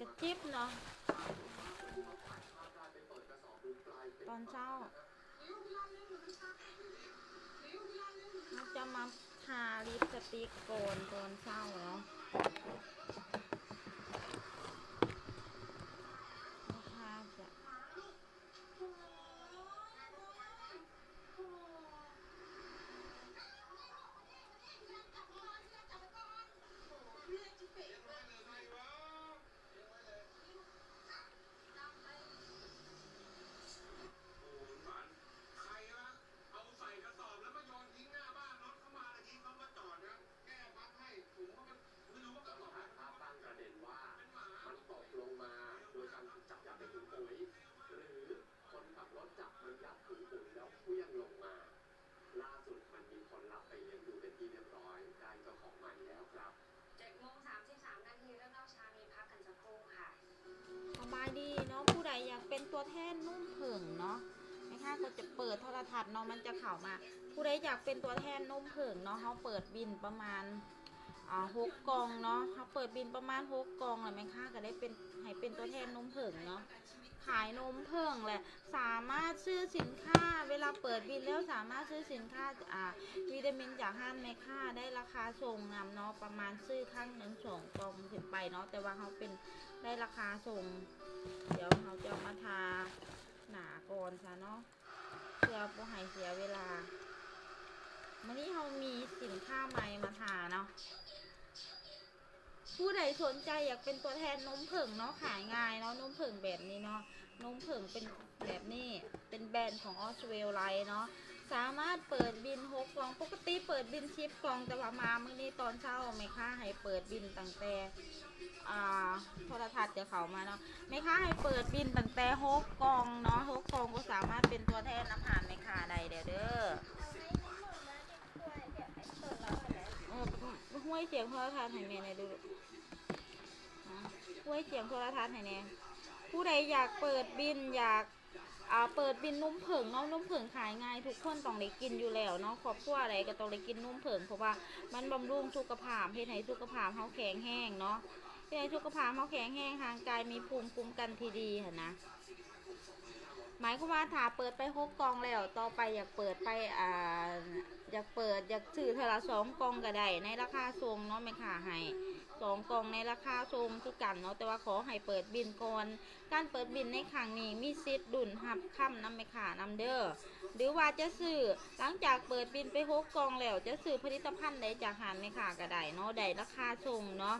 ກະຈິບເນາະ ຕອນເຊົ້າ ເຮົາຈະມາທາລິບສະຕິກກ່ອນຕອນເຊົ້າເນາະ ທາຈະ เจ็ดโมงสามสิบสามนาที เริ่มเล่าเช้านี้ พักกันสักครู่ค่ะ ສະບາຍດີເນາະ ຜູ້ໃດຢາກເປັນຕົວແທນນົມເຜິ້ງເນາະ ແມ່ຄ້າກໍຈະເປີດໂທລະທັດເນາະ ມັນຈະເຂົ້າມາ ຜູ້ໃດຢາກເປັນຕົວແທນນົມເຜິ້ງເນາະ ເຮົາເປີດບິນປະມານ ອ່າ ຫົກກ່ອງເນາະ ເຮົາເປີດບິນປະມານຫົກກ່ອງ ແລ້ວແມ່ຄ້າກໍໄດ້ເປັນ ໃຫ້ເປັນຕົວແທນນົມເຜິ້ງເນາະ ຂາຍນົມເຜິ້ງ ແລະ ສາມາດຊື້ສິນຄ້າ ເວລາເປີດບິນແລ້ວສາມາດຊື້ສິນຄ້າ ອ່າ ວິຕາມິນຈາກຮ້ານແມ່ຄ້າໄດ້ລາຄາສົ່ງນຳເນາະ ປະມານຊື້ຄັ້ງໜຶ່ງສອງກ່ອງຂຶ້ນໄປເນາະ ແຕ່ວ່າເຮົາເປັນ ໄດ້ລາຄາສົ່ງ ດຽວເຮົາຈະມາທາໜ້າກ່ອນຊະເນາະ ເພື່ອບໍ່ໃຫ້ເສຍເວລາ ມື້ນີ້ເຮົາມີສິນຄ້າໃໝ່ມາທາເນາະ. ຜູ້ໃດສົນໃຈຢາກເປັນຕົວແທນນົມເຜິ້ງເນາະ ຂາຍງ່າຍເນາະ ນົມເຜິ້ງແບບນີ້ເນາະ ນົມເຜິ້ງເປັນແບບນີ້ ເປັນແບຣນຂອງ Oswell Light ເນາະ ສາມາດເປີດບິນຫົກກ່ອງ ປົກກະຕິເປີດບິນສິບກ່ອງ ແຕ່ວ່າມາມື້ນີ້ຕອນເຊົ້າແມ່ຄ້າໃຫ້ເປີດບິນຕັ້ງແຕ່ ອ່າ ໂທລະທັດຈະເຂົ້າມາເນາະ ແມ່ຄ້າໃຫ້ເປີດບິນຕັ້ງແຕ່ຫົກກ່ອງເນາະ ຫົກກ່ອງກໍສາມາດເປັນຕົວແທນນຳຮ້ານແມ່ຄ້າໄດ້ແລ້ວເດີ. ເອີ ຫ້ວຍສຽງໂທລະທັດໃຫ້ແມ່ແດ່ດູ ຫ້ວຍສຽງໂທລະທັດໃຫ້ແດ່ ຜູ້ໃດຢາກເປີດບິນ ຢາກ ອ່າ ເປີດບິນນົມເຜິ້ງເນາະ ນົມເຜິ້ງຂາຍງ່າຍ ທຸກຄົນຕ້ອງໄດ້ກິນຢູ່ແລ້ວເນາະ ຄອບຄົວໃດກໍຕ້ອງໄດ້ກິນນົມເຜິ້ງ ເພາະວ່າມັນບຳລຸງສຸຂະພາບ ເຮັດໃຫ້ສຸຂະພາບເຮົາແຂງແຮງເນາະ ເຮັດໃຫ້ສຸຂະພາບເຮົາແຂງແຮງ ຮ່າງກາຍມີພູມຄຸ້ມກັນທີ່ດີຫັ້ນນະ. ໝາຍຄວາມວ່າຖ້າເປີດໄປຫົກກ່ອງແລ້ວ ຕໍ່ໄປຢາກເປີດໄປ ອ່າ ຢາກເປີດ ຢາກຊື້ເທື່ອລະສອງກ່ອງກໍໄດ້ ໃນລາຄາສົ່ງເນາະ ແມ່ຄ້າໃຫ້ສອງກ່ອງໃນລາຄາສົ່ງຄືກັນເນາະ ແຕ່ວ່າຂໍໃຫ້ເປີດບິນກ່ອນ ການເປີດບິນໃນຄັ້ງນີ້ມີສິດລຸ້ນຮັບຄຳນຳແມ່ຄ້ານຳເດີ ຫຼືວ່າຈະຊື້ ຫຼັງຈາກເປີດບິນໄປຫົກກ່ອງແລ້ວ ຈະຊື້ຜະລິດຕະພັນໃດຈາກຮ້ານແມ່ຄ້າກໍໄດ້ເນາະ ໄດ້ລາຄາສົ່ງເນາະ.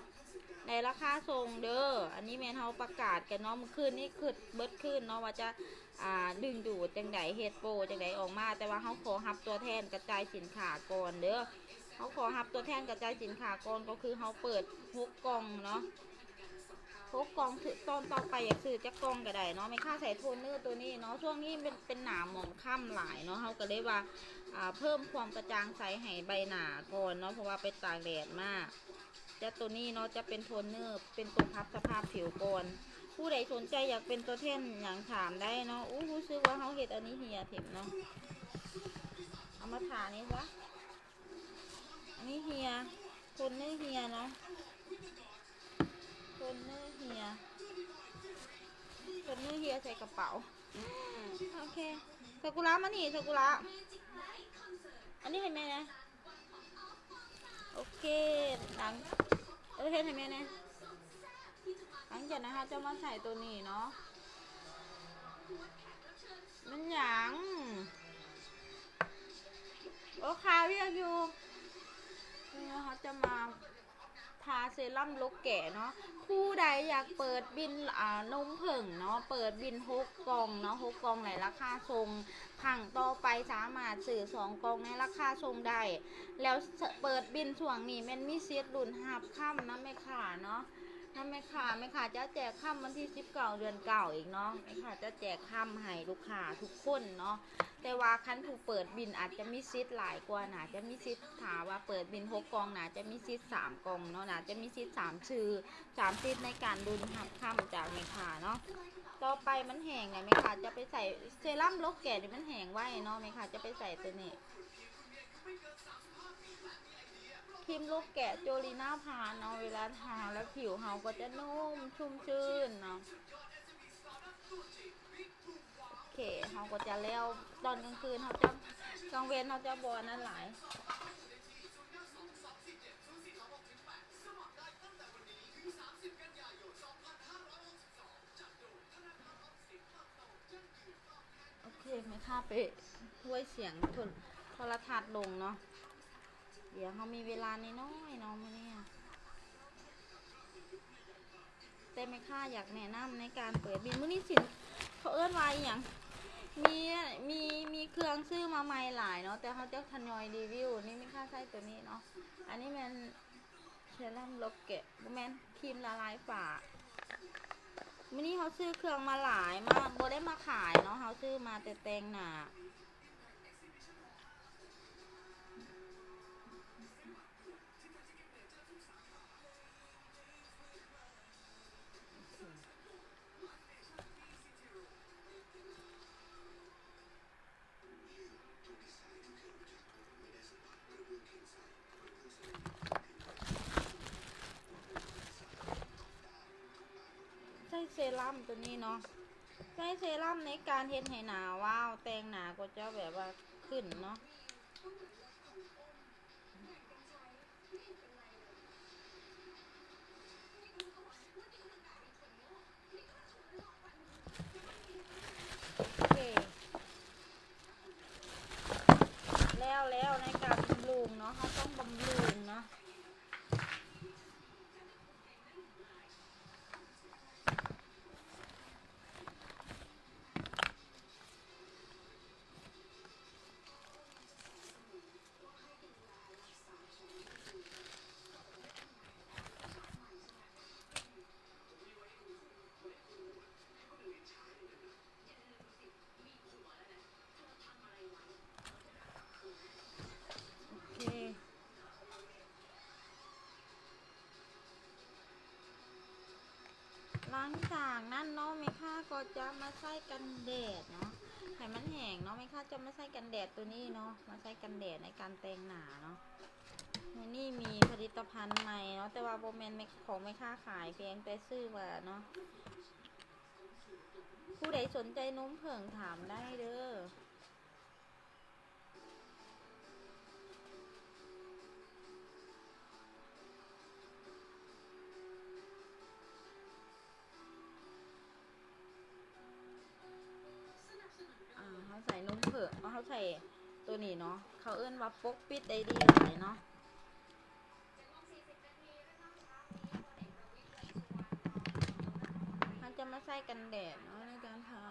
ໃນລາຄາສົ່ງເດີ ອັນນີ້ແມ່ນເຮົາປະກາດກັນເນາະ ມື້ຄືນນີ້ຄິດເບິດຄືນເນາະວ່າຈະ ອ່າ ດຶງດູດຈັ່ງໃດ ເຮັດໂປຈັ່ງໃດອອກມາ ແຕ່ວ່າເຮົາຂໍຮັບຕົວແທນກະຈາຍສິນຄ້າກ່ອນເດີ ເຮົາຂໍຮັບຕົວແທນກະຈາຍສິນຄ້າກ່ອນ ກໍຄືເຮົາເປີດຫົກກ່ອງເນາະ ຫົກກ່ອງ ຕອນຕໍ່ໄປຢາກຊື້ຈັກກ່ອງກະໄດ້ເນາະ ແມ່ຄ້າໃສ່ໂທນເນີໂຕນີ້ເນາະ ຊ່ວງນີ້ເປັນ ເປັນໜ້າໝອງຄ້ຳຫຼາຍເນາະ ເຮົາກະເລີຍວ່າ ອ່າ ເພີ່ມຄວາມກະຈ່າງໃສໃຫ້ໃບໜ້າກ່ອນເນາະ ເພາະວ່າໄປຕາກແດດມາ. ຈະໂຕນີ້ເນາະ ຈະເປັນໂທນເນີ ເປັນໂຕປັບສະພາບຜິວກ່ອນ ຜູ້ໃດສົນໃຈຢາກເປັນຕົວແທນຫຍັງຖາມໄດ້ເນາະ ໂອ້ ຮູ້ສຶກວ່າເຮົາເຮັດອັນນີ້ເຫ່ຍເຖິມເນາະ ເອົາມາທານີ້ຊະ ອັນນີ້ເຫ່ຍ ໂທນເນີເຫ່ຍເນາະ ໂທນເນີເຫ່ຍ ໂທນເນີເຫ່ຍໃສ່ກະເປົາ ໂອເຄ ຊາກຸຣະມານີ້ ຊາກຸຣະ ອັນນີ້ໃຫ້ແມ່ແດ່. ໂອເຄ ຫຼັງ ເອີ ເຮັດໃຫ້ແມ່ແດ່ ຫຼັງຈາກນັ້ນເຮົາຈະມາໃສ່ໂຕນີ້ເນາະ ແມ່ນຫຍັງ ໂອ ຄາວຽກຢູ່ ເຮົາຈະມາ ທາເຊຣັມລົກແກະເນາະ ຜູ້ໃດຢາກເປີດບິນ ອ່າ ນົມເຜິ້ງເນາະ ເປີດບິນຫົກກ່ອງເນາະ ຫົກກ່ອງໃນລາຄາສົ່ງ ຄັ້ງຕໍ່ໄປສາມາດຊື້ສອງກ່ອງໃນລາຄາສົ່ງໄດ້ ແລ້ວເປີດບິນຊ່ວງນີ້ແມ່ນມີສິດລຸ້ນຮັບຄຳນຳແມ່ຄ້າເນາະ ນຳແມ່ຄ້າ ແມ່ຄ້າຈະແຈກຄຳວັນທີສິບເກົ້າ ເດືອນເກົ້າອີກເນາະ ແມ່ຄ້າຈະແຈກຄຳໃຫ້ລູກຄ້າທຸກຄົນເນາະ ແຕ່ວ່າຄັນຜູ້ເປີດບິນອາດຈະມີສິດຫຼາຍກວ່າ ໜ້າຈະມີສິດ ຖ້າວ່າເປີດບິນຫົກກ່ອງ ໜ້າຈະມີສິດສາມກ່ອງເນາະ ໜ້າຈະມີສິດສາມຊື່ ສາມສິດໃນການລຸ້ນຮັບຄຳຈາກແມ່ຄ້າເນາະ ຕໍ່ໄປມັນແຫ້ງແລ້ວ ແມ່ຄ້າຈະໄປໃສ່ ເຊຣັມລົກແກະນີ້ມັນແຫ້ງໄວເນາະ ແມ່ຄ້າຈະໄປໃສ່ໂຕນີ້ ຄຣີມລູກແກະໂຈລີນາພາເນາະ ເວລາທາແລ້ວຜິວເຮົາກໍຈະນຸ່ມຊຸ່ມຊື່ນເນາະ. ໂອເຄ ເຮົາກໍຈະແລ້ວ ຕອນກາງຄືນເຮົາຈະ ກາງເວັນເຮົາຈະບໍ່ອັນນັ້ນຫຼາຍ. ໂອເຄ ແມ່ຄ້າໄປຫ້ວຍສຽງໂທ ໂທລະທັດລົງເນາະ. ດຽວເຮົາມີເວລານ້ອຍໆເນາະມື້ນີ້ ແຕ່ແມ່ຄ້າຢາກແນະນຳໃນການເປີດບິນ. ມື້ນີ້ສິນ ເຂົາເອີ້ນວ່າອີ່ຫຍັງ? ມີ ມີ ມີເຄື່ອງຊື້ມາໃໝ່ຫຼາຍເນາະ ແຕ່ເຮົາຈະທະຍອຍຣີວິວ. ນີ້ແມ່ຄ້າໃຊ້ໂຕນີ້ເນາະ ອັນນີ້ແມ່ນ ເຊຣັມລົກແກະ ບໍ່ແມ່ນ ຄຣີມລະລາຍຝ້າ. ມື້ນີ້ເຮົາຊື້ເຄື່ອງມາຫຼາຍ ມາ ບໍ່ໄດ້ມາຂາຍເນາະ ເຮົາຊື້ມາແຕ່ແຕ່ງໜ້າ. ໃຊ້ເຊຣັມໂຕນີ້ເນາະ ໃຊ້ເຊຣັມໃນການເຮັດໃຫ້ໜ້າວາວ ແຕ່ງໜ້າກໍຈະແບບວ່າຂຶ້ນເນາະ. ໂອເຄ ແລ້ວ ແລ້ວໃນການບຳລຸງເນາະ ເຮົາຕ້ອງບຳລຸງເນາະ. ໂອເຄ ຫຼັງຈາກນັ້ນເນາະ ແມ່ຄ້າກໍຈະມາໃຊ້ກັນແດດເນາະ ໃຫ້ມັນແຫ້ງເນາະ ແມ່ຄ້າຈະມາໃຊ້ກັນແດດໂຕນີ້ເນາະ ມາໃຊ້ກັນແດດໃນການແຕ່ງໜ້າເນາະ. ມື້ນີ້ມີຜະລິດຕະພັນໃໝ່ເນາະ ແຕ່ວ່າບໍ່ແມ່ນແມ່ ຂອງແມ່ຄ້າຂາຍ ພຽງແຕ່ຊື້ມາເນາະ. ຜູ້ໃດສົນໃຈນົມເຜິ້ງຖາມໄດ້ເດີ. ອ່າ ເຮົາໃສ່ນົມເຜິ້ງ ເຮົາໃສ່ໂຕນີ້ເນາະ ເຂົາເອີ້ນວ່າປົກປິດໄດ້ດີຫຼາຍເນາະ. ເຮົາຈະມາໃສ່ກັນແດດເນາະ ໃນການທາ.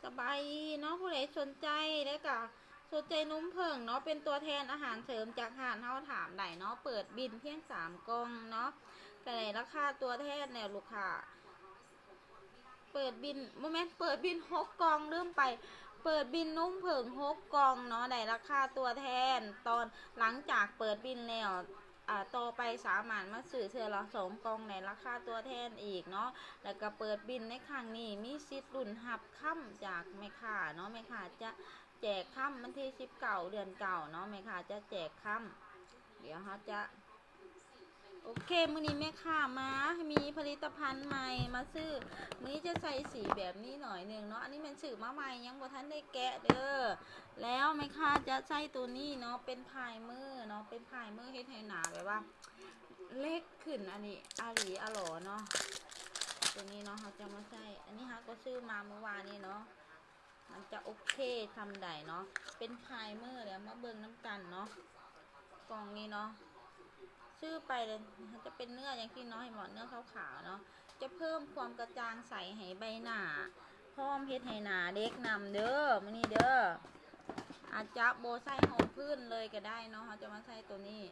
ສະບາຍດີເນາະ ຜູ້ໃດສົນໃຈ ແລ້ວກະສົນໃຈນົມເຜິ້ງເນາະ ເປັນຕົວແທນອາຫານເສີມຈາກຮ້ານເຮົາ ຖາມໄດ້ເນາະ. ເປີດບິນພຽງສາມກ່ອງເນາະ ກະໄດ້ລາຄາຕົວແທນແລ້ວລູກຄ້າ. ເປີດບິນ ບໍ່ແມ່ນ ເປີດບິນຫົກກ່ອງ ລືມໄປ ເປີດບິນນົມເຜິ້ງຫົກກ່ອງເນາະ ໄດ້ລາຄາຕົວແທນ. ຕອນຫຼັງຈາກເປີດບິນແລ້ວ ອ່າ ຕໍ່ໄປສາມາດມາຊື້ເທື່ອລະສອງກ່ອງ ໄດ້ລາຄາຕົວແທນອີກເນາະ. ແລ້ວກະເປີດບິນໃນຄັ້ງນີ້ ມີສິດລຸ້ນຮັບຄຳຈາກແມ່ຄ້າເນາະ ແມ່ຄ້າຈະແຈກຄຳວັນທີສິບເກົ້າ ເດືອນເກົ້າເນາະ ແມ່ຄ້າຈະແຈກຄຳ. ດຽວເຮົາຈະ ໂອເຄ ມື້ນີ້ແມ່ຄ້າມາ ມີຜະລິດຕະພັນໃໝ່ມາຊື້. ມື້ນີ້ຈະໃສ່ສີແບບນີ້ໜ້ອຍໜຶ່ງເນາະ ອັນນີ້ແມ່ນຊື້ມາໃໝ່ ຍັງບໍ່ທັນໄດ້ແກະເດີ. ແລ້ວແມ່ຄ້າຈະໃຊ້ໂຕນີ້ເນາະ ເປັນໄພເມີເນາະ ເປັນໄພເມີເຮັດໃຫ້ໜ້າແບບວ່າເລັກຂຶ້ນ ອັນນີ້ອາຫຼີອາຫຼໍເນາະ. ໂຕນີ້ເນາະ ເຮົາຈະມາໃຊ້ ອັນນີ້ເຮົາກໍຊື້ມາມື້ວານນີ້ເນາະ. ມັນຈະໂອເຄສ່ຳໃດເນາະ ເປັນໄພເມີ. ດຽວມາເບິ່ງນຳກັນເນາະ ກ່ອງນີ້ເນາະ ຊື້ໄປເລີຍ ຈະເປັນເນື້ອຢ່າງທີ່ເນາະ ເຫັນບໍ່ ເນື້ອຂາວໆເນາະ ຈະເພີ່ມຄວາມກະຈ່າງໃສໃຫ້ໃບໜ້າ ພ້ອມເຮັດໃຫ້ໜ້າເດັກນຳເດີ ມື້ນີ້ເດີ. ອາດຈະບໍ່ໃສ່ຮອງພື້ນເລີຍກໍໄດ້ເນາະ, ເຮົາຈະມາໃສ່ໂຕນີ້.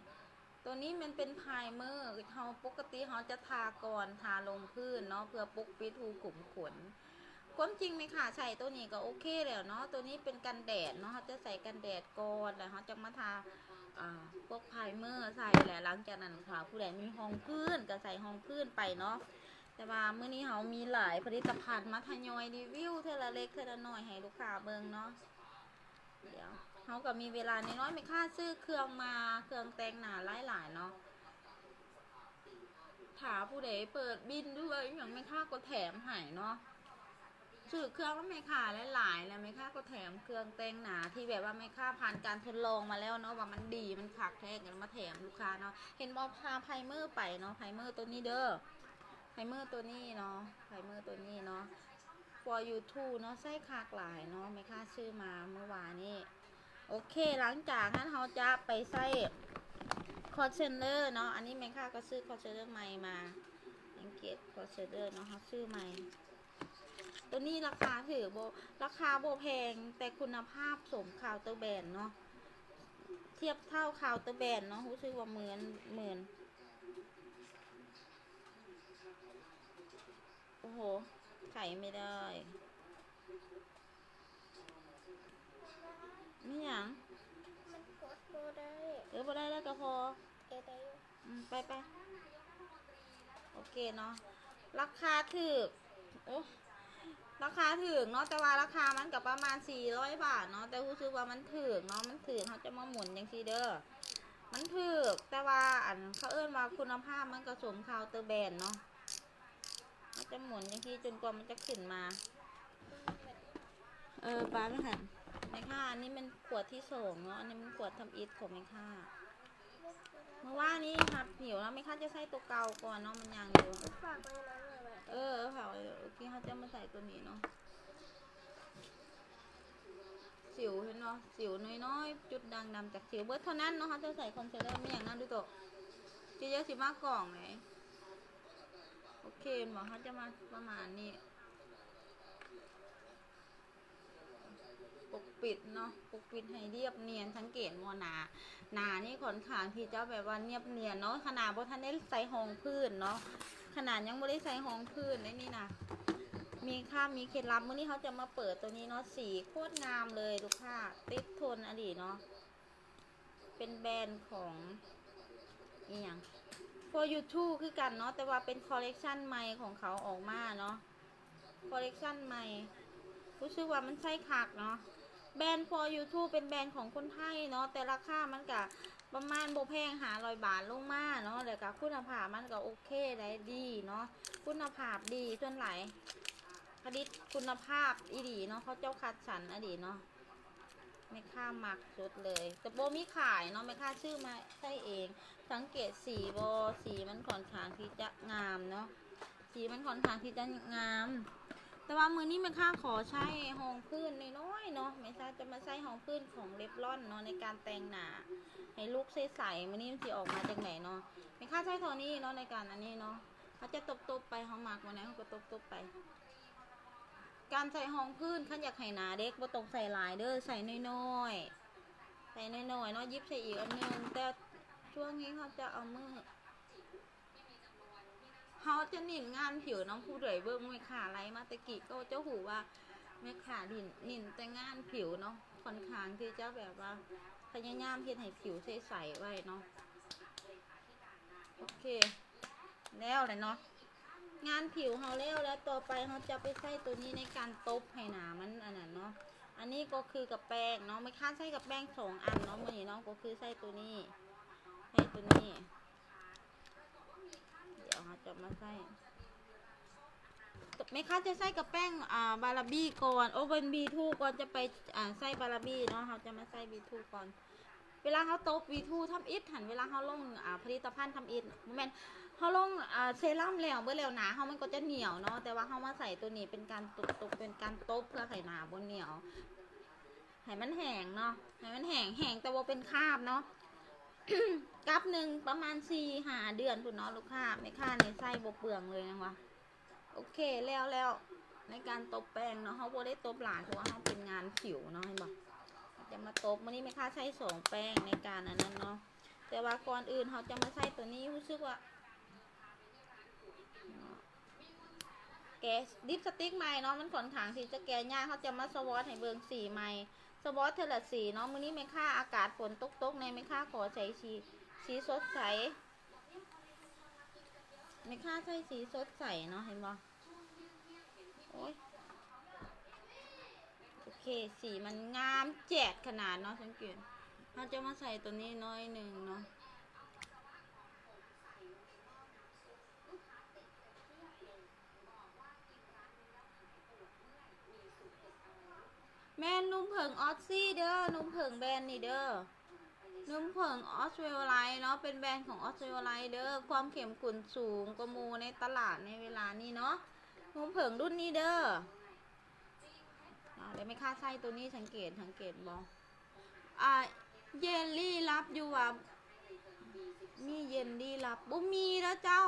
ໂຕນີ້ມັນເປັນໄພເມີ, ເຮົາ ປົກກະຕິເຮົາຈະທາກ່ອນ ທາລົງພື້ນເນາະ ເພື່ອປົກປິດຮູຂຸມຂົນ. ຄວາມຈິງແມ່ຄ້າໃສ່ໂຕນີ້ກໍໂອເຄແລ້ວເນາະ, ໂຕນີ້ເປັນກັນແດດເນາະ, ເຮົາຈະໃສ່ກັນແດດກ່ອນ ແລ້ວເຮົາຈະມາທາ ອາ ພວກໄພເມີໃສ່ ແລະ ຫຼັງຈາກນັ້ນ ຖ້າຜູ້ໃດມີຮອງພື້ນກໍໃສ່ຮອງພື້ນໄປເນາະ. ແຕ່ວ່າມື້ນີ້ເຮົາມີຫຼາຍຜະລິດຕະພັນມາທະຍອຍຣີວິວເທື່ອລະເລັກເທື່ອລະໜ້ອຍໃຫ້ລູກຄ້າເບິ່ງເນາະ. ດຽວ ເຮົາກໍມີເວລານ້ອຍໆ ແມ່ຄ້າຊື້ເຄື່ອງມາ ເຄື່ອງແຕ່ງໜ້າຫຼາຍໆເນາະ. ຖ້າຜູ້ໃດເປີດບິນ ຫຼືວ່າອີ່ຫຍັງ ແມ່ຄ້າກໍແຖມໃຫ້ເນາະ. ຊື້ເຄື່ອງນຳແມ່ຄ້າຫຼາຍໆ ແລ້ວແມ່ຄ້າກໍແຖມເຄື່ອງແຕ່ງໜ້າ ທີ່ແບບວ່າແມ່ຄ້າຜ່ານການທົດລອງມາແລ້ວເນາະ ວ່າມັນດີ ມັນຄັກແທ້ ກໍມາແຖມລູກຄ້າເນາະ. ເຫັນບໍ່ ທາໄພເມີໄປເນາະ, ໄພເມີໂຕນີ້ເດີ, ໄພເມີໂຕນີ້ເນາະ, ໄພເມີໂຕນີ້ເນາະ. For You Too ເນາະ, ໃຊ້ຄັກຫຼາຍເນາະ, ແມ່ຄ້າຊື້ມາມື້ວານນີ້. ໂອເຄ ຫຼັງຈາກນັ້ນເຮົາຈະໄປໃຊ້ concealer ເນາະ. ອັນນີ້ແມ່ຄ້າກໍຊື້ concealer ໃໝ່ມາ, ສັງເກດ concealer ເນາະ, ເຮົາຊື້ໃໝ່. ໂຕນີ້ລາຄາຖືກບໍ່? ລາຄາບໍ່ແພງ, ແຕ່ຄຸນນະພາບສົມ Counter Brand ເນາະ, ທຽບເທົ່າ Counter Brand ເນາະ, ຮູ້ສຶກວ່າໝື່ນ ໝື່ນ. ໂອ້ໂຫ ໃຊ້ບໍ່ໄດ້. ມີຫຍັງ? ມັນກົດບໍ່ໄດ້. ເອີ ບໍ່ໄດ້ແລ້ວກໍພໍ. ເອີ ໄດ້ຢູ່. ອືມ ໄປໆ ໂອເຄເນາະ. ລາຄາຖືກ ໂອ້ ລາຄາຖືກເນາະ, ແຕ່ວ່າລາຄາມັນກໍປະມານສີ່ຮ້ອຍບາດເນາະ, ແຕ່ຮູ້ສຶກວ່າມັນຖືກເນາະ, ມັນຖືກ. ເຮົາຈະມາໝູນຈັ່ງຊີ້ເດີ, ມັນຖືກ ແຕ່ວ່າ ອັນ ເຂົາເອີ້ນວ່າຄຸນນະພາບມັນກໍສົມ Counter Brand ເນາະ. ເຮົາຈະໝູນຈັ່ງຊີ້ຈົນກວ່າມັນຈະຂຶ້ນມາ. ເອີ ປານຫັ້ນ ແມ່ຄ້າ ອັນນີ້ແມ່ນຂວດທີສອງເນາະ, ອັນນີ້ແມ່ນຂວດທຳອິດຂອງແມ່ຄ້າ. ເມື່ອວານນີ້ຮັບຫິວແລ້ວ ແມ່ຄ້າຈະໃຊ້ໂຕເກົ່າກ່ອນເນາະ, ມັນຍັງຢູ່. ເອີ ເອົາໄວ້ ໂອເຄ ເຮົາຈະມາໃສ່ໂຕນີ້ເນາະ. ສິວ ເຫັນບໍ່? ສິວນ້ອຍໆ ຈຸດດ່າງດຳຈາກສິວ. ເບິດເທົ່ານັ້ນເນາະ, ເຮົາຈະໃສ່ concealer ມີຫຍັງນຳ ດູໂຕະ? ຊິເຈົ້າຊິມາກ່ອງເດ້. ໂອເຄ ເຫັນບໍ່? ເຮົາຈະມາປະມານນີ້ ປົກປິດເນາະ, ປົກປິດໃຫ້ລຽບນຽນ. ສັງເກດບໍ່? ໜ້າ ໜ້ານີ້ຂ້ອນຂ້າງທີ່ຈະແບບວ່າລຽບນຽນເນາະ, ຂະໜາດບໍ່ທັນໄດ້ໃສ່ຮອງພື້ນເນາະ, ຂະໜາດຍັງບໍ່ໄດ້ໃສ່ຮອງພື້ນເດ້ນີ້ນະ. ມີຄ່າ ມີເຄັດລັບ. ມື້ນີ້ເຮົາຈະມາເປີດໂຕນີ້ເນາະ, ສີໂຄດງາມເລີຍລູກຄ້າ, ຕິດທົນອີ່ຫຼີເນາະ. ເປັນແບຣນຂອງອີ່ຫຍັງ For You Too ຄືກັນເນາະ, ແຕ່ວ່າເປັນ collection ໃໝ່ຂອງເຂົາອອກມາເນາະ, collection ໃໝ່. ຮູ້ສຶກວ່າມັນໃຊ້ຄັກເນາະ. ແບຣນ For You Too ເປັນແບຣນຂອງຄົນໄທເນາະ, ແຕ່ລາຄາມັນກະປະມານບໍ່ແພງ ຫ້າຮ້ອຍບາດລົງມາເນາະ, ແລ້ວກະຄຸນນະພາບມັນກະໂອເຄໄດ໋ ດີເນາະ, ຄຸນນະພາບດີ. ສ່ວນຫຼາຍຜະລິດຄຸນນະພາບອີ່ຫຼີເນາະ, ເຂົາເຈົ້າຄັດສັນອີ່ຫຼີເນາະ. ແມ່ຄ້າມັກສຸດເລີຍ ແຕ່ບໍ່ມີຂາຍເນາະ, ແມ່ຄ້າຊື້ມາໃຊ້ເອງ. ສັງເກດສີບໍ່? ສີມັນຂ້ອນຂ້າງທີ່ຈະງາມເນາະ, ສີມັນຂ້ອນຂ້າງທີ່ຈະງາມ. ແຕ່ວ່າມື້ນີ້ແມ່ຄ້າຂໍໃຊ້ຮອງພື້ນນ້ອຍໆເນາະ, ແມ່ຄ້າຈະມາໃຊ້ຮອງພື້ນຂອງ Revlon ເນາະ ໃນການແຕ່ງໜ້າໃຫ້ລຸກໃສໆ. ມື້ນີ້ມັນຊິອອກມາຈັ່ງໃດເນາະ? ແມ່ຄ້າໃຊ້ເທົ່ານີ້ເນາະ ໃນການອັນນີ້ເນາະ, ເຮົາຈະຕົບໆໄປ, ເຮົາມັກແນວໃດເຮົາກໍຕົບໆໄປ. ການໃສ່ຮອງພື້ນ ຄັນຢາກໃຫ້ໜ້າເດັກ ບໍ່ຕ້ອງໃສ່ຫຼາຍເດີ, ໃສ່ນ້ອຍໆ ໃສ່ນ້ອຍໆເນາະ, ຫຍິບໃສ່ອີກອັນໜຶ່ງ. ແຕ່ຊ່ວງນີ້ເຮົາຈະເອົາມື ເຮົາຈະເນັ້ນງານຜິວເນາະ. ຜູ້ໃດເບິ່ງແມ່ຄ້າໄລຟ໌ມາແຕ່ກີ້ ກໍຈະຮູ້ວ່າແມ່ຄ້າເນັ້ນ ເນັ້ນແຕ່ງານຜິວເນາະ, ຂ້ອນຂ້າງທີ່ຈະແບບວ່າພະຍາຍາມເຮັດໃຫ້ຜິວໃສໆໄວ້ເນາະ. ໂອເຄ ແລ້ວແຫຼະເນາະ, ງານຜິວເຮົາແລ້ວ ແລ້ວຕໍ່ໄປເຮົາຈະໄປໃຊ້ໂຕນີ້ໃນການຕົບໃຫ້ໜ້າມັນອັນນັ້ນເນາະ. ອັນນີ້ກໍຄືກັບແປ້ງເນາະ, ແມ່ຄ້າໃຊ້ກັບແປ້ງສອງອັນເນາະ ມື້ນີ້ເນາະ, ກໍຄືໃຊ້ໂຕນີ້ ໃຊ້ໂຕນີ້. ດຽວເຮົາຈະມາໃຊ້ ແມ່ຄ້າຈະໃຊ້ກັບແປ້ງ ອ່າ ບາລາບີກ່ອນ ໂອເວັນບີທູກ່ອນ ຈະໄປ ອ່າ ໃຊ້ບາລາບີເນາະ. ເຮົາຈະມາໃຊ້ບີທູກ່ອນ. ເວລາເຮົາຕົບບີທູທຳອິດຫັ້ນ ເວລາເຮົາລົງ ອ່າ ຜະລິດຕະພັນທຳອິດ ບໍ່ແມ່ນ ເຮົາລົງ ອ່າ ເຊຣຳແລ້ວ ເບິດແລ້ວ ໜ້າເຮົາມັນກໍຈະໜຽວເນາະ, ແຕ່ວ່າເຮົາມາໃສ່ໂຕນີ້ເປັນການຕົບ ຕົບ ເປັນການຕົບເພື່ອໃຫ້ໜ້າບໍ່ໜຽວ ໃຫ້ມັນແຫ້ງເນາະ, ໃຫ້ມັນແຫ້ງ ແຫ້ງແຕ່ບໍ່ເປັນຄາບເນາະ. ກັບໜຶ່ງປະມານສີ່ຫ້າເດືອນພຸ້ນເນາະລູກຄ້າ, ແມ່ຄ້ານີ້ໃຊ້ບໍ່ເປືອງເລີຍນາງວ່າ. ໂອເຄ ແລ້ວ ແລ້ວໃນການຕົບແປ້ງເນາະ ເຮົາບໍ່ໄດ້ຕົບຫຼາຍ ເພາະວ່າເຮົາເປັນງານຜິວເນາະ ເຫັນບໍ່? ເຮົາເປັ ຈະມາຕົບ. ມື້ນີ້ແມ່ຄ້າໃຊ້ສອງແປ້ງໃນການອັນນັ້ນເນາະ ແຕ່ວ່າກ່ອນອື່ນເຮົາຈະມາໃຊ້ຕົວນີ້ ຮູ້ສຶກວ່າ ແກະລິບສະຕິກໃໝ່ເນາະ ມັນຂ້ອນຂ້າງທີ່ຈະແກະຍາກ. ເຮົາຈະມາສະວອດໃຫ້ເບິ່ງສີໃໝ່ ສະວອດເທື່ອລະສີເນາະ. ມື້ນີ້ແມ່ຄ້າອາກາດຝົນຕົກໆແດ່ ແມ່ຄ້າຂໍໃຊ້ສີ ສີສົດໃສ ແມ່ຄ້າໃຊ້ສີສົດໃສເນາະ ເຫັນບໍ່? ໂອ້ຍ ໂອເຄ ສີມັນງາມແຈດຂະໜາດເນາະ. ສັງເກດ ເຮົາຈະມາໃສ່ຕົວນີ້ໜ້ອຍໜຶ່ງເນາະ. ແມ່ນໜຸ່ມເຜິ້ງອອດຊີເດີ ໜຸ່ມເຜິ້ງແບຣນນີ້ເດີ ໜຸ່ມເຜິ້ງອອສເວລໄລເນາະ ເປັນແບຣນຂອງອອສເວລໄລເດີ ຄວາມເຂັ້ມຂຸ້ນສູງກວ່າໝູ່ໃນຕະຫຼາດໃນເວລານີ້ເນາະ ໜຸ່ມເຜິ້ງລຸ້ນນີ້ເດີ. ເອົາ ແລ້ວແມ່ຄ້າໃຊ້ຕົວນີ້ ສັງເກດ ສັງເກດບໍ່? ອ່າ ເຢນລີ້ລັບຢູ່ວ່າ ມີເຢນລີ້ລັບ ບໍ່ມີເດີເຈົ້າ.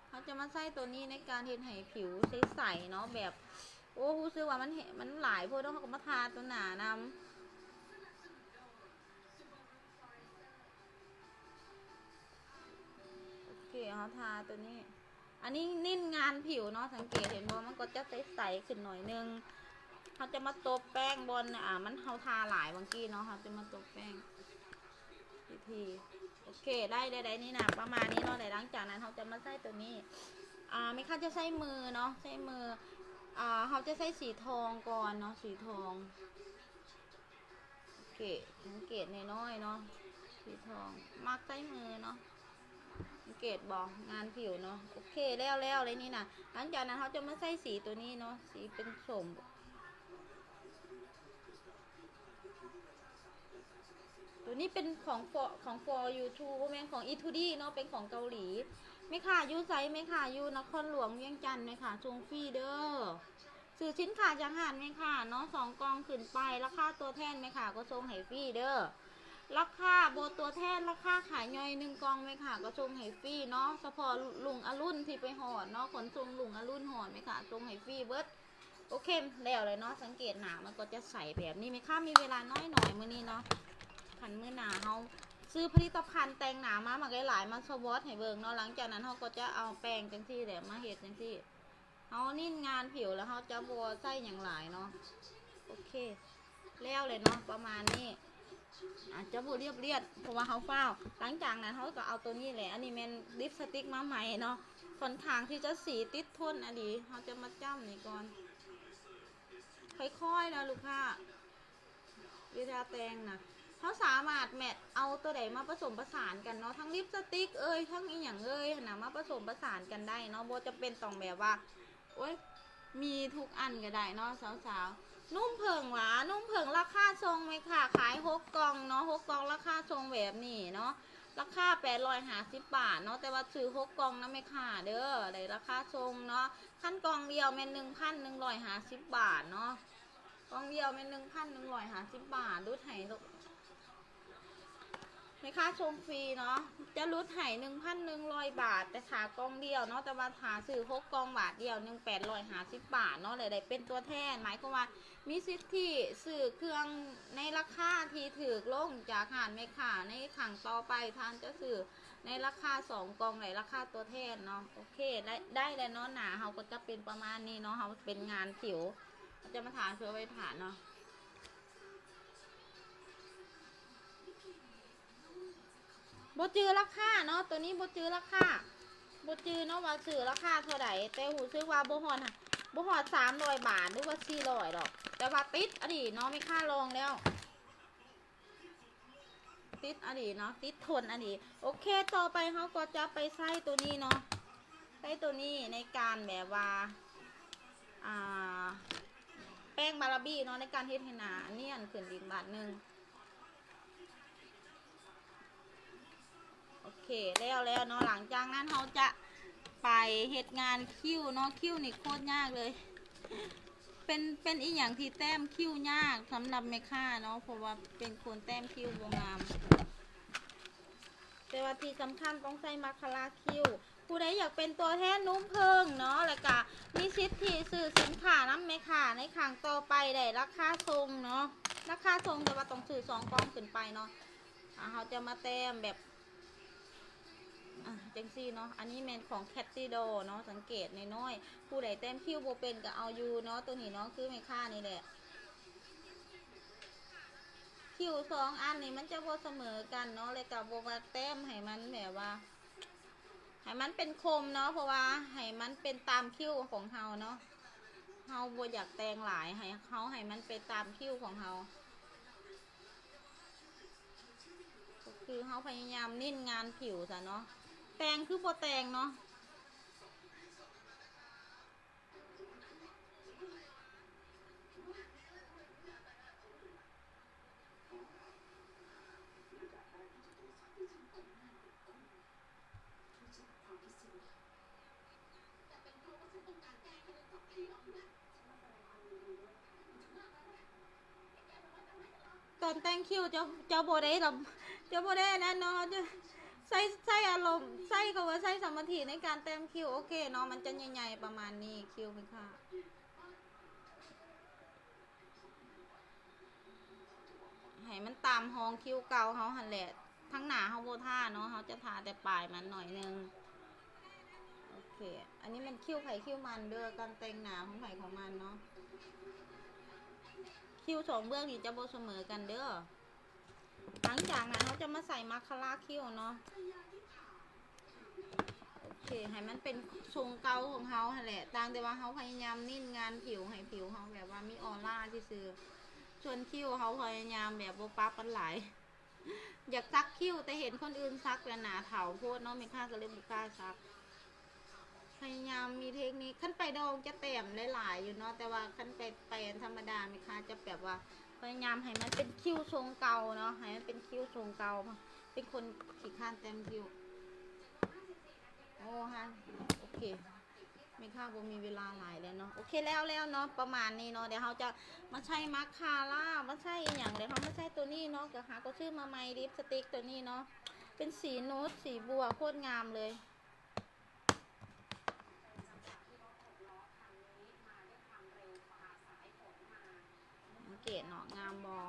ເຮົາຈະມາໃຊ້ຕົວນີ້ໃນການເຮັດໃຫ້ຜິວໃສໆເນາະ ແບບ ໂອ້ ຮູ້ສຶກວ່າມັນ ມັນຫຼາຍໂພດເນາະ ເຮົາກໍມາທາຕົວໜ້ານຳ. ໂອເຄ ເຮົາທາຕົວນີ້ ອັນນີ້ເນັ້ນງານຜິວເນາະ ສັງເກດເຫັນບໍ່ ມັນກໍຈະໃສໆຂຶ້ນໜ້ອຍໜຶ່ງ. ເຮົາຈະມາຕົບແປ້ງບ່ອນ ອ່າ ມັນ ເຮົາທາຫຼາຍບາງກີ້ເນາະ ເຮົາຈະມາຕົບແປ້ງ ວິທີ ໂອເຄ ໄດ້ ໄດ້ ໄດ້ນີ້ນະ ປະມານນີ້ເນາະ. ແລ້ວຫຼັງຈາກນັ້ນເຮົາຈະມາໃຊ້ຕົວນີ້ ອ່າ ແມ່ຄ້າຈະໃຊ້ມືເນາະ ໃຊ້ມື ອ່າ ເຮົາຈະໃຊ້ສີທອງກ່ອນເນາະ ສີທອງ. ໂອເຄ ສັງເກດນ້ອຍໆເນາະ ສີທອງ ມັກໃຊ້ມືເນາະ ສັງເກດບໍ່ ງານຜິວເນາະ. ໂອເຄ ແລ້ວ ແລ້ວເລີຍນີ້ນະ. ຫຼັງຈາກນັ້ນເຮົາຈະມາໃຊ້ສີຕົວນີ້ເນາະ ສີເປັນສົ້ມ ຕົວນີ້ເປັນຂອງ For ຂອງ For You Too ບໍ່ແມ່ນຂອງ E two D ເນາະ ເປັນຂອງເກົາຫຼີ. ແມ່ຄ້າຢູ່ໃສ? ແມ່ຄ້າຢູ່ນະຄອນຫຼວງວຽງຈັນ ແມ່ຄ້າສົ່ງຟຣີເດີ. ຊື້ສິນຄ້າຈາກຮ້ານແມ່ຄ້າເນາະ ສອງກ່ອງຂຶ້ນໄປ ລາຄາຕົວແທນແມ່ຄ້າກໍສົ່ງໃຫ້ຟຣີເດີ. ລາຄາບໍ່ຕົວແທນ ລາຄາຂາຍຍ່ອຍ ໜຶ່ງກ່ອງແມ່ຄ້າກໍສົ່ງໃຫ້ຟຣີເນາະ ສະເພາະລຸງອະລຸນທີ່ໄປຮອດເນາະ ຂົນສົ່ງລຸງອະລຸນຮອດ ແມ່ຄ້າສົ່ງໃຫ້ຟຣີເບິດ. ໂອເຄ ແລ້ວແຫຼະເນາະ ສັງເກດໜ້າມັນກໍຈະໃສແບບນີ້. ແມ່ຄ້າມີເວລານ້ອຍໆມື້ນີ້ເນາະ ຄັນມື້ໜ້າເຮົາຊື້ຜະລິດຕະພັນແຕ່ງໜ້າມາ ມັກຫຼາຍໆ ມາສະວອດໃຫ້ເບິ່ງເນາະ. ຫຼັງຈາກນັ້ນເຮົາກໍຈະເອົາແປ້ງຈັ່ງຊີ້ແຫຼະ ມາເຮັດຈັ່ງຊີ້. ເຮົາເນັ້ນງານຜິວ ແລ້ວເຮົາຈະບໍ່ໃຊ້ຫຍັງຫຼາຍເນາະ. ໂອເຄ ແລ້ວເລີຍເນາະ ປະມານນີ້ ອາດຈະບໍ່ລຽບລຽດ ເພາະວ່າເຮົາຟ້າວ. ຫຼັງຈາກນັ້ນເຮົາກໍເອົາຕົວນີ້ແຫຼະ ອັນນີ້ແມ່ນລິບສະຕິກມາໃໝ່ເນາະ ຂ້ອນຂ້າງທີ່ຈະສີຕິດທົນອີ່ຫຼີ. ເຮົາຈະມາຈ້ຳນີ້ກ່ອນ ຄ່ອຍໆນະລູກຄ້າ. ເວລາແຕ່ງນະ ເຮົາສາມາດແມັດເອົາຕົວໃດມາປະສົມປະສານກັນເນາະ ທັງລິບສະຕິກເອີຍ ທັງອີ່ຫຍັງເອີຍຫັ້ນນະ ມາປະສົມປະສານກັນໄດ້ເນາະ ບໍ່ຈຳເປັນຕ້ອງແບບວ່າ ໂອ້ຍ ມີທຸກອັນກໍໄດ້ເນາະສາວໆ. ນຸ່ມເຜິ້ງຫວາ ນຸ່ມເຜິ້ງລາຄາສົ່ງແມ່ຄ້າຂາຍຫົກກ່ອງເນາະ ຫົກກ່ອງລາຄາສົ່ງແບບນີ້ເນາະ ລາຄາແປດຮ້ອຍຫ້າສິບບາດເນາະ ແຕ່ວ່າຊື້ຫົກກ່ອງນຳແມ່ຄ້າເດີ ໄດ້ລາຄາສົ່ງເນາະ. ຄັນກ່ອງດຽວແມ່ນໜຶ່ງພັນໜຶ່ງຮ້ອຍຫ້າສິບບາດເນາະ ກ່ອງດຽວແມ່ນໜຶ່ງພັນໜຶ່ງຮ້ອຍຫ້າສິບບາດ ຫຼຸດໃຫ້ລູກ ແມ່ຄ້າສົ່ງຟຣີເນາະ ຈະຫຼຸດໃຫ້ໜຶ່ງພັນໜຶ່ງຮ້ອຍບາດ ແຕ່ຖ້າກ່ອງດຽວເນາະ ແຕ່ວ່າຖ້າຊື້ຫົກກ່ອງບາດດຽວໜຶ່ງ ແປດຮ້ອຍຫ້າສິບບາດເນາະ ແລະ ໄດ້ເປັນຕົວແທນ ໝາຍຄວາມວ່າມີສິດທິຊື້ເຄື່ອງໃນລາຄາທີ່ຖືກລົງຈາກຮ້ານແມ່ຄ້າ ໃນຄັ້ງຕໍ່ໄປທ່ານຈະຊື້ໃນລາຄາສອງກ່ອງ ໃນລາຄາຕົວແທນເນາະ. ໂອເຄ ໄດ້ ໄດ້ແລ້ວເນາະ ໜ້າເຮົາກໍຈະເປັນປະມານນີ້ເນາະ ເຮົາເປັນງານຜິວ ເຮົາຈະມາທາເພື່ອໄວ້ຖ້າເນາະ. ບໍ່ຈື່ລາຄາເນາະ ຕົວນີ້ບໍ່ຈື່ລາຄາ ບໍ່ຈື່ເນາະວ່າຊື້ລາຄາເທົ່າໃດ ແຕ່ຮູ້ສຶກວ່າບໍ່ຮອດ ບໍ່ຮອດສາມຮ້ອຍບາດ ຫຼືວ່າສີ່ຮ້ອຍດອກ ແຕ່ວ່າຕິດອີ່ຫຼີເນາະ ແມ່ຄ້າລອງແລ້ວ ຕິດອີ່ຫຼີເນາະ ຕິດທົນອີ່ຫຼີ. ໂອເຄ ຕໍ່ໄປເຮົາກໍຈະໄປໃຊ້ຕົວນີ້ເນາະ ໃຊ້ຕົວນີ້ໃນການແບບວ່າ ອ່າ ແປ້ງບາລາບີເນາະ ໃນການເຮັດໃຫ້ໜ້ານຽນຂຶ້ນອີກບາດໜຶ່ງ. ໂອເຄ ແລ້ວແລ້ວເນາະ ຫຼັງຈາກນັ້ນເຮົາຈະໄປເຮັດງານຄິ້ວເນາະ ຄິ້ວນີ້ໂຄດຍາກເລີຍ ເປັນ ເປັນອີ່ຫຍັງທີ່ແຕ້ມຄິ້ວຍາກສຳລັບແມ່ຄ້າເນາະ ເພາະວ່າເປັນຄົນແຕ້ມຄິ້ວບໍ່ງາມ ແຕ່ວ່າທີ່ສຳຄັນຕ້ອງໃຊ້ມາຄາລາຄິ້ວ. ຜູ້ໃດຢາກເປັນຕົວແທນນຸ່ມເຜິ້ງເນາະ ແລ້ວກະມີສິດທິຊື້ສິນຄ້ານຳແມ່ຄ້າໃນຄັ້ງຕໍ່ໄປ ໄດ້ລາຄາສົ່ງເນາະ. ລາຄາສົ່ງ ແຕ່ວ່າຕ້ອງຊື້ສອງກ່ອງຂຶ້ນໄປເນາະ. ອ່າ ເຮົາຈະມາແຕ້ມແບບ ອ່າ ຈັ່ງຊີ້ເນາະ. ອັນນີ້ແມ່ນຂອງ Catty Doll ເນາະ, ສັງເກດນ້ອຍໆ ຜູ້ໃດແຕ້ມຄິ້ວບໍ່ເປັນກໍເອົາຢູ່ເນາະ. ໂຕນີ້ເນາະ ຄືແມ່ຄ້ານີ້ແຫຼະ. ຄິ້ວສອງອັນນີ້ມັນຈະບໍ່ສະເໝີກັນເນາະ ແລ້ວກໍບໍ່ວ່າແຕ້ມໃຫ້ມັນແບບວ່າ ໃຫ້ມັນເປັນຄົມເນາະ, ເພາະວ່າໃຫ້ມັນເປັນຕາມຄິ້ວຂອງເຮົາເນາະ. ເຮົາບໍ່ຢາກແຕ່ງຫຼາຍ ໃຫ້ເຮົາ ໃຫ້ມັນໄປຕາມຄິ້ວຂອງເຮົາ. ກໍຄືເຮົາພະຍາຍາມເນັ້ນງານຜິວຊະເນາະ. ແຕ່ງຄືບໍ່ແຕ່ງເນາະ. ຕອນແຕ່ງຄິ້ວເຈົ້າ ເຈົ້າບໍ່ໄດ້ລຳ ເຈົ້າບໍ່ໄດ້ອັນນັ້ນເນາະ ເຈົ້າໃຊ້ ໃຊ້ອາລົມ ໃຊ້ ເຂົາວ່າໃຊ້ສະມາທິໃນການແຕ້ມຄິ້ວ. ໂອເຄເນາະ ມັນຈະໃຫຍ່ໆປະມານນີ້ ຄິ້ວແມ່ຄ້າ. ໃຫ້ມັນຕາມຮ່ອງຄິ້ວເກົ່າເຮົາຫັ້ນແຫຼະ. ທາງໜ້າເຮົາບໍ່ທາເນາະ, ເຮົາຈະທາແຕ່ປາຍມັນໜ້ອຍໜຶ່ງ. ໂອເຄ ອັນນີ້ແມ່ນຄິ້ວໃຜຄິ້ວມັນເດີ້, ການແຕ່ງໜ້າຂອງໃຜຂອງມັນເນາະ. ຄິ້ວສອງເບື້ອງນີ້ຈະບໍ່ສະເໝີກັນເດີ້. ຫຼັງຈາກນັ້ນເຮົາຈະມາໃສ່ມາຄາລາຄິ້ວເນາະ. ໂອເຄ ໃຫ້ມັນເປັນຊົງເກົ່າຂອງເຮົາຫັ້ນແຫຼະ, ຕ່າງແຕ່ວ່າເຮົາພະຍາຍາມເນັ້ນງານຜິວ ໃຫ້ຜິວເຮົາແບບວ່າມີອອລາຊື່ໆ. ສ່ວນຄິ້ວເຮົາພະຍາຍາມແບບບໍ່ປັບມັນຫຼາຍ. ຢາກສັກຄິ້ວ ແຕ່ເຫັນຄົນອື່ນສັກແລ້ວໜ້າເຖົ້າໂພດເນາະ, ແມ່ຄ້າກໍເລີຍບໍ່ກ້າສັກ. ພະຍາຍາມມີເທັກນິກ, ຄັນໄປດອງຈະແຕ້ມຫຼາຍໆຢູ່ເນາະ, ແຕ່ວ່າຄັນໄປ ໄປອັນທຳມະດາ ແມ່ຄ້າຈະແບບວ່າພະຍາຍາມໃຫ້ມັນເປັນຄິ້ວຊົງເກົ່າເນາະ, ໃຫ້ມັນເປັນຄິ້ວຊົງເກົ່າ. ເປັນຄົນຂີ້ຄ້ານແຕ້ມຄິ້ວ. ໂອ້ ຮະ ໂອເຄ ແມ່ຄ້າບໍ່ມີເວລາຫຼາຍແລ້ວເນາະ. ໂອເຄ ແລ້ວ ແລ້ວເນາະ ປະມານນີ້ເນາະ. ດຽວເຮົາຈະມາໃຊ້ມາຄາລາ ມາໃຊ້ອີ່ຫຍັງ ດຽວເຮົາມາໃຊ້ໂຕນີ້ເນາະ, ກໍຫາກໍຊື້ມາໃໝ່ ລິບສະຕິກໂຕນີ້ເນາະ, ເປັນສີນູດ ສີບົວ ໂຄດງາມເລີຍ. ສັງເກດເນາະ ງາມບໍ່?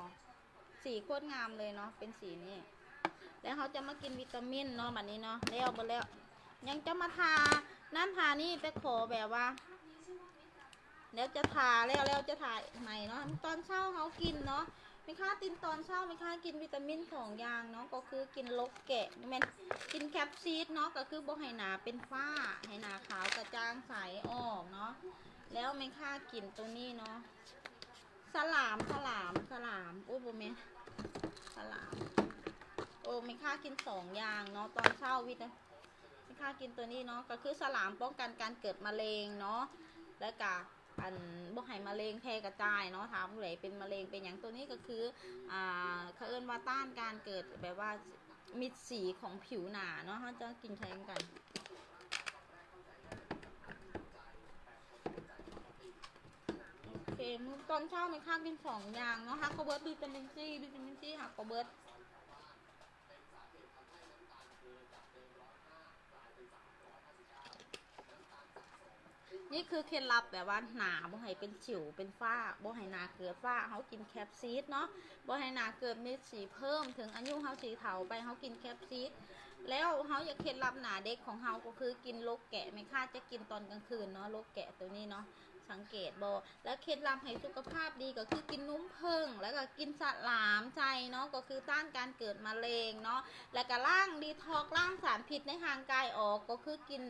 ສີໂຄດງາມເລີຍເນາະ ເປັນສີນີ້. ແລ້ວເຮົາຈະມາກິນວິຕາມິນເນາະ ບັດນີ້ເນາະ. ແລ້ວເບິດແລ້ວ ຍັງຈະມາທານັ້ນທານີ້, ແຕ່ຂໍແບບວ່າ ແລ້ວຈະທາ ແລ້ວ ແລ້ວຈະທາໃໝ່ເນາະ. ຕອນເຊົ້າເຮົາກິນເນາະ ແມ່ຄ້າ ຕອນເຊົ້າແມ່ຄ້າກິນວິຕາມິນສອງຢ່າງເນາະ, ກໍຄືກິນລົກແກະ ແມ່ນ ກິນແຄບຊີດເນາະ, ກໍຄືບໍ່ໃຫ້ໜ້າເປັນຟ້າ ໃຫ້ໜ້າຂາວກະຈ່າງໃສອອກເນາະ. ແລ້ວແມ່ຄ້າກິນໂຕນີ້ເນາະ ສະຫຼາມ ສະຫຼາມ ສະຫຼາມ ໂອ້ ບໍ່ແມ່ນ ສະຫຼາມ. ໂອ້ ແມ່ຄ້າກິນສອງຢ່າງເນາະ ຕອນເຊົ້າ ວິຕາ ແມ່ຄ້າກິນໂຕນີ້ເນາະ ກໍຄືສະຫຼາມປ້ອງກັນການເກີດມະເຮັງເນາະ ແລ້ວກະ ອັນ ບໍ່ໃຫ້ມະເຮັງແຜ່ກະຈາຍເນາະ. ຖ້າຜູ້ໃດເປັນມະເຮັງເປັນຫຍັງ ໂຕນີ້ກໍຄື ອ່າ ເຂົາເອີ້ນວ່າຕ້ານການເກີດແບບວ່າ ມິດສີຂອງຜິວໜ້າເນາະ. ເຮົາຈະກິນແຂ່ງກັນ. ໂອເຄ ມື້ຕອນເຊົ້າແມ່ຄ້າກິນສອງຢ່າງເນາະ, ຮັກກໍເບິດ ວິຕາມິນຊີ ວິຕາມິນຊີ ຮັກກໍເບິດ. ນີ້ຄືເຄັດລັບແບບວ່າໜ້າບໍ່ໃຫ້ເປັນສິວເປັນຟ້າ ບໍ່ໃຫ້ໜ້າເກີດຟ້າ ເຮົາກິນແຄບຊີດເນາະ, ບໍ່ໃຫ້ໜ້າເກີດເມັດສີເພີ່ມ. ເຖິງອາຍຸເຮົາຊິເຖົ້າໄປ ເຮົາກິນແຄບຊີດ. ແລ້ວເຮົາຢາກເຄັດລັບໜ້າເດັກຂອງເຮົາ ກໍຄືກິນລົກແກະ. ແມ່ຄ້າຈະກິນຕອນກາງຄືນເນາະ ລົກແກະໂຕນີ້ເນາະ. ສັງເກດບໍ່? ແລະ ເຄັດລັບໃຫ້ສຸຂະພາບດີກໍຄືກິນນົມເຜິ້ງ ແລ້ວກໍກິນສະຫຼາມໃສ່ເນາະ ກໍຄືຕ້ານການເກີດມະເຮັງເນາະ. ແລ້ວກໍລ້າງ ດີທັອກ ລ້າງສານພິດໃນຮ່າງກາຍອອກ ກໍຄືກິນ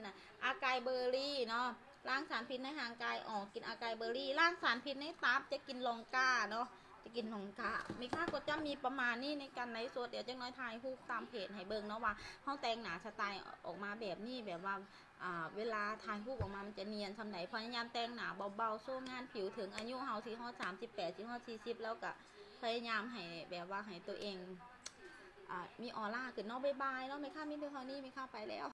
ອາກາຍເບີຣີເນາະ, ລ້າງສານພິດໃນຮ່າງກາຍອອກ ກິນອາກາຍເບີຣີ. ລ້າງສານພິດໃນຕັບ ຈະກິນລອງກາເນາະ ຈະກິນລອງກາ. ແມ່ຄ້າກໍຈະມີປະມານນີ້ໃນການໄລຟ໌ສົດ. ດຽວຈັກໜ້ອຍຖ່າຍຮູບຕາມເພຈໃຫ້ເບິ່ງເນາະ ວ່າເຮົາແຕ່ງໜ້າສະໄຕອອກມາແບບນີ້ ແບບວ່າ ອ່າ ເວລາຖ່າຍຮູບອອກມາມັນຈະນຽນສ່ຳໃດ. ພະຍາຍາມແຕ່ງໜ້າເບົາໆ ໂຊງານຜິວ. ເຖິງອາຍຸເຮົາຊິຮອດສາມສິບແປດ ຊິຮອດສີ່ສິບ ແລ້ວກະພະຍາຍາມໃຫ້ແບບວ່າໃຫ້ໂຕເອງ ອ່າ ມີອອລາຂຶ້ນເນາະ. ບາຍບາຍເນາະ ແມ່ຄ້າມີແຕ່ເທົ່ານີ້ ແມ່ຄ້າໄປແລ້ວ.